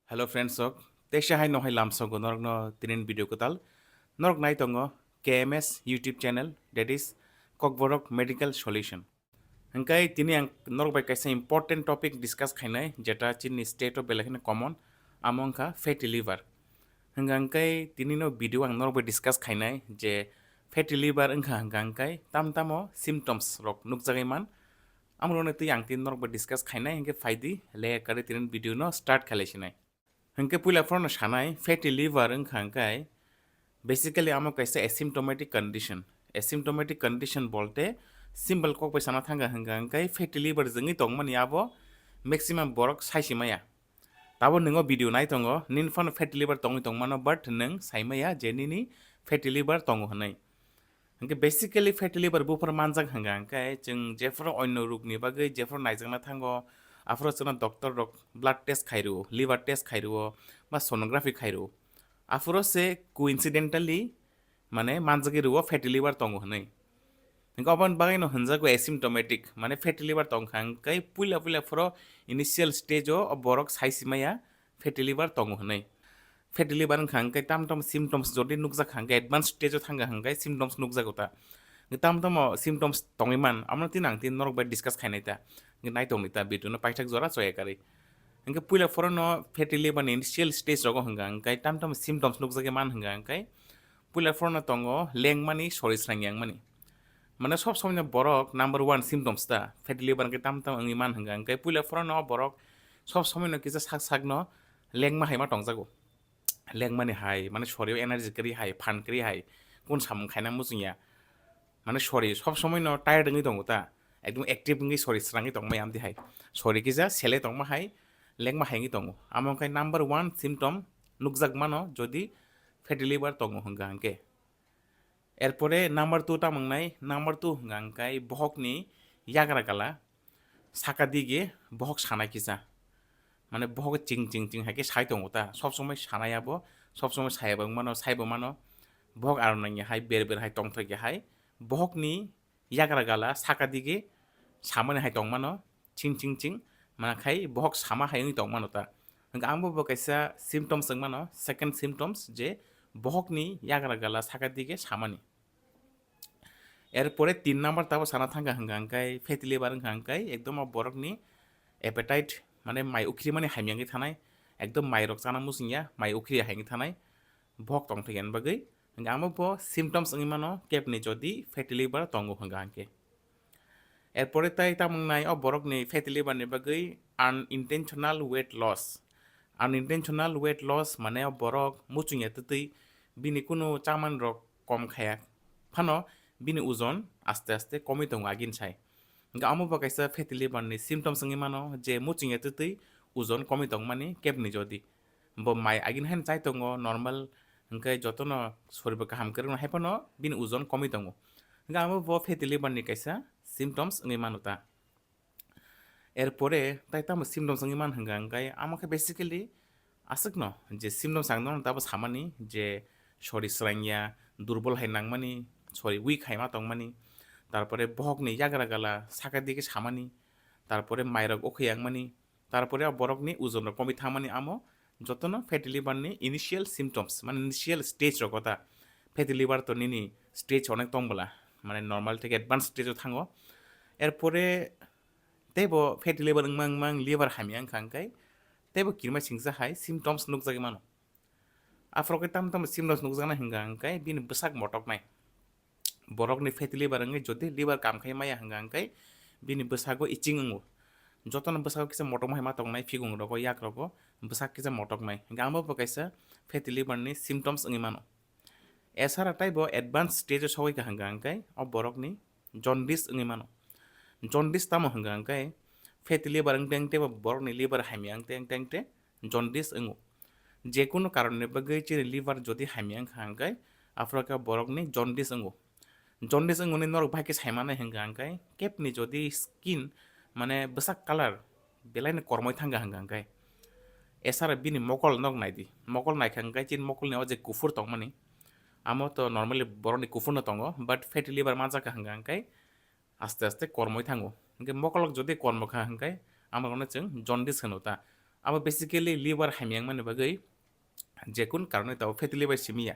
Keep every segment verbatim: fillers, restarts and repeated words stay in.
Hello friends rok, teisa hai no hai lamsogo norokno tinin video kwtal. Norok nai tongo K M S YouTube channel, that is Kokborok Medical Solution. Hingkai tini ang norok bai kaisa important topic discuss khainai, jeta chini state o belai kheno common, amo wngkha fatty liver. Hingka hingkai tini no video ang norok bai discuss khainai je fatty liver wngkha hingka hingkai tam tamo symptoms rok nukjagwi man. Amrokno twi ang tini norok bai discuss khainai, hingke phaidi le kare tini video no start khailai sinai. Hingke puila phorno sanai, fatty liver wngkha hingkai basically amo kaisa asymptomatic condition. Asymptomatic condition bolte simple kok bai sana thangka hingka hingkai fatty liver jengwi tongmani abo maximum borok saisi maya. Tabo nwngo video nai tongo, nini phano fatty liver tongwi tongmano, but nwng sai maya je nini fatty liver tongo hwnwi. Hingke basically fatty liver buphar manjak hingka hingke chwng jephuru onno rokni bagwi jephuru naijakna thango, aphuru chwngno doctor rok blood test khai rwo, liver test khai rwo, ba sonography khai rwo. Aphuru se coincidentally mane manjagwi rwo fatty liver tongo hwnwi. Hingke oboni bagwino hwnjago asymptomatic, mane fatty liver tongkha hingke puila puila phoro initial stage o borok saisi maya fatty liver tongo hwnwi. Fatty liver wngkha hingke tam tam symptoms jodi nukjak hingke advance stage o thangka hingke symptoms nukjago ta. Tam tamo symptoms tongwi man, amo tini ang tini norok bai discuss khainai ta. Hingke nai tongni ta video no paithak jora choya karwi. Hingke puila phoro no fatty liver ni initial stage rogo hingka hingke tam tam symptoms nukjagwi man hingka hingke puila phoro no tongo lengmani, sori srang yangmani. Mane sob somoi no borok number one symptoms ta fatty liver hingke tam tam wngwi man hingka hingke puila phoro no borok sob somoi no kisa sak sak no lengma hai ma tongjago. Lengmani hai, mane sorio energy kwrwi hai, phan kwrwi hai, kun samung khaina muchungya. Mane sori sob somoi no tired wngwi tongo ta, ekdom active wngwi sori srangwi tongmai amtwi hai. Sori kisa sele tongma hai, lengma hai wngwi tongo. Amo wngkha number one symptom nukjak mano jodi fatty liver tongo hingka hingke. Erpore number two tamo wngnai, number two hingka hingkai bohokni yagra gala saka dige bohok sanai kisa. Mane bohok ching ching ching hai khe sai tongo ta. Sob somoi sanai abo, sob somoi sai abo wngmano, saibo mano. Bohok aro nangya hai ber ber hai tongthokya hai. Bohokni yagra gala saka dige samani hai tongmano, ching ching ching, mane khai bohok sama hai wngwi tongmano ta. Hingke ang bo bo kaisa symptoms wngmano, second symptoms je bohokni yagra gala saka dige samani. Erpore tin number tabo sana thangka hingka hingkai fatty liver wngkha hingkai ekdom o borokni appetite mane mai ukhri mani hamya wngwi thanai, ekdom mai rok chana muchungya, mai ukhri hai wngwi thanai, bohok tongthokya bagwi. Hingke amo bo symptoms wngwi mano kebni jodi fatty liver tongo hingka hingke. Erpore tai tamo wngnai o borokni fatty liver ni bagwi unintentional weight loss. Unintentional weight loss mane o borok muchungya twtwi bini kunu chamani rok kom khaya phano bini ojon aste aste komwi tongo agini sai. Hingke amo bo kaisa fatty liver ni symptoms wngwi mano je muchungya twtwi ojon komwi tongmani kebni jodi. Bo mai agini haino chai tongo normal, hingke jotono soribo kaham kwrwngno hai phano bini ojon komwi tongo. Hingke amo bo fatty liver ni kaisa symptoms wngwi mano ta. Erpore tai tamo symptoms wngwi man hingka hingkai amo khe basically aswkno je symptoms ang nono tabo samani je sori srangya, durbol hai nangmani, sori weak hai ma tongmani, tarpore bohokni yagra gala saka dige samani, tarpore mairok okhoi yangmani, tarpore o borokni ojon rok komwi thangmani amo jotono fatty liver ni initial symptoms, mane initial stage rogo ta. Fatty liver to nini stage onek tong bwla, mane normal theke advance stage o thango. Erpore teibo fatty liver wngma wngma wng liver hamya wngkha hingkai teibo kirima singsa hai symptoms nukjagwi mano. Aphuru khe tamo tamo symptoms nukjaknai hingka hingkai bini bwsak motoknai. Borokni fatty liver wngwi jodi liver kam khai maya hingka hingkai bini bwsago itching wngo. Jotono bwsago kisa motokma hai ma tongnai, phikung rogo, yak rogo bwsak kisa motoknai. Hingke amo bo kaisa fatty liver ni symptoms wngwi mano. Esara taibo advance stage o sogwi kha hingka hingkai o borokni jaundice wngwi mano. Jaundice tamo hingka hingkai fatty liver wngte wngte bo borokni liver hamya wngte wngte wngte jaundice wngo. Jekunu karonni bagwi chini liver jodi hamya wngkha hingkai aphuru khe borokni jaundice wngo. Jaundice wngmani norok bahai khe sai mannai hingka hingkai kebni jodi skin mane bwsak colour belaino kormoi thangkha hingka hingkai. Esara bini mokol norok naidi, mokol naikha hingkai chini mokolni o je kuphur tongmani amo to normally borokni kuphurno tongo, but fatty liver manjakha hingka hingkai aste aste kormoi thango. Hingke mokolok jodi kormo kha hingke amorokno chwng jaundice hwno ta. Abo basically liver hamya wngmani bagwi jekun karone tabo fatty liver simi ya.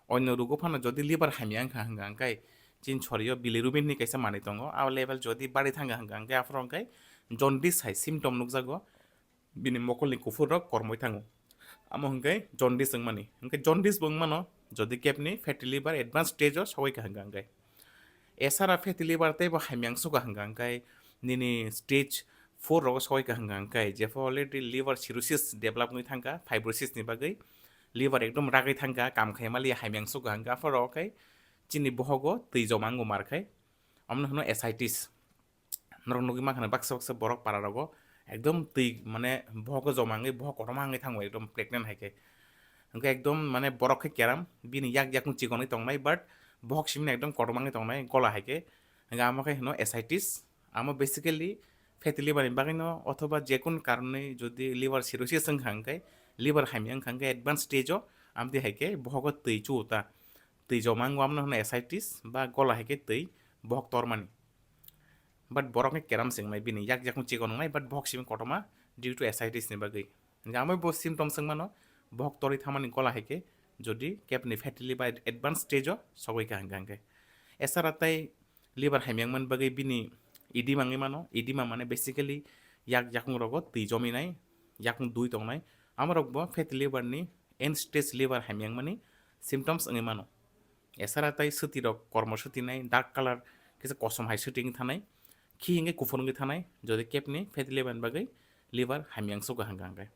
Onyo rogo phano jodi liver hamya wngkha hwnka hwnkhe chini sorio bilirubin hinwi kaisa manwi tongo, a level jodi bari thangkha hwnka hwnkhe aphuru hwnkhe jaundice hai symptom nukjago, bini mokolni kuphur rok kormoi thango. Amo hwnkhe jaundice wngmani. Hwnkhe jaundice bo wngmano jodi kebni fatty liver advance stage o sogwi kha hwnka hwnkhe. Esara fatty liver teibo hamya wngsukha hwnka hwnkhe nini stage four rogo sogwi kha hwnka hwnkhe jepho already liver cirrhosis develop wngwi thangkha, fibrosis ni bagwi liver ekdom ragwi thangkha, kam khai maliya hamya wngsukha hwnka aphuru khe chini bohogo twi joma wngo mar khai, omono hwno ascites. Norok nugwi mankha na baksa baksa borok para rogo ekdom twi mane bohogo joma wngwi bohok kotorma wngwi thango ekdom pregnant hai khe. Hwnkhe ekdom mane borok khe keram bini yak yakung chikonwi tongnai but bohok simi ekdom kotorma wngwi tongnai gola hai khe. Hwnkhe amo khe hwno ascites. Amo basically fatty liver ni bagwi no othoba jekun karonwi jodi liver cirrhosis wngkha hwnkhe liver hamya wngkha hwnkhe advance stage o amtwi hai khe bohogo twi chu ta. Twi joma wngo amno hwno ascites ba gola hai khe twi bohok tormani. But borok ni keram se wngnai bini yak yakung chikon wngnai but bohok simi kotorma due to ascites ni bagwi. Hwnkhe amo bo symptoms wngmano bohok torwi thangmani gola hai khe jodi kebni fatty liver advance stage o sogwi kha hwnkha hwnkhe. Esara tei liver hamya wngmani bagwi bini edema wngwi mano. Edema mane basically yak yakung rogo twi jominai, yakung dui tongnai. Amorok bo fatty liver ni end stage liver hamya wngmani symptoms wngwi mano. Esara tei swtwi rok kormo swtwi nai dark color kisa kosom hai swtwi wngwi thanai, khi hwnkhe kuphur wngwi thanai, jodi kebni fatty liver ni bagwi liver hamya wngsukha hwnkha hwnkhe.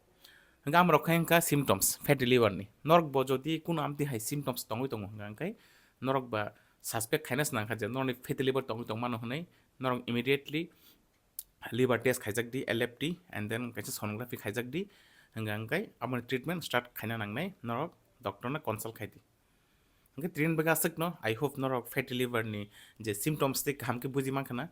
Hwnkhe amorok khe wngkha symptoms fatty liver ni. Norok bo jodi kuno amtwi hai symptoms tongwi tongo hwnkha hwnkhe norok ba suspect khaina se nangkha je norokni fatty liver tongwi tongmano hwnwi norok immediately liver test khaijak di, L F T, and then kaisa sonography khaijak di, hwnkha hwnkhe aboni treatment start khaina nangnai, norok doctor no consult khai di. Hwnkhe tini bagwi aswkno, I hope norok fatty liver ni je symptoms tei kaham khe buji mankha na,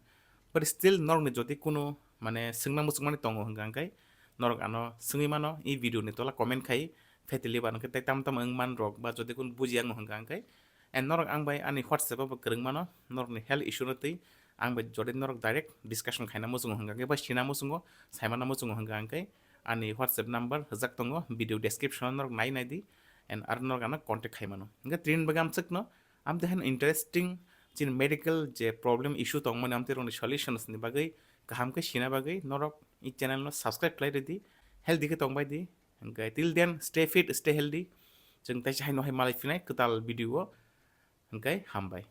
but still norokni jodi kuno mane swngna muchungmani tongo hwnkha hwnkhe norok ano swngwi mano, e video ni tola comment khai fatty liver hwnkhe tei tam tam wngman rok ba jodi kuno buji ang hwnkha hwnkhe, and norok ang bai ani WhatsApp o bo kwrwng mano norokni health issue no twi, ang bai jodi norok direct discussion khaina muchungo hwnkha hwnkhe ba sina muchungo, saimana muchungo hwnkha hwnkhe ani WhatsApp number hwjak tongo video description o, norok nai nai di and aro norok ano contact khai mano. Hwnkhe tini bagwi amswkno amtwi haino interesting chini medical je problem issue tongmani amtwi rokni solutions ni bagwi kaham khe sina bagwi norok e channel no subscribe khlai rwdi, healthy khe tongbai di. Hwnkhe till then stay fit, stay healthy. Chwng teisa haino hai malai phinai kwtal video o. Hwnkhe hambai.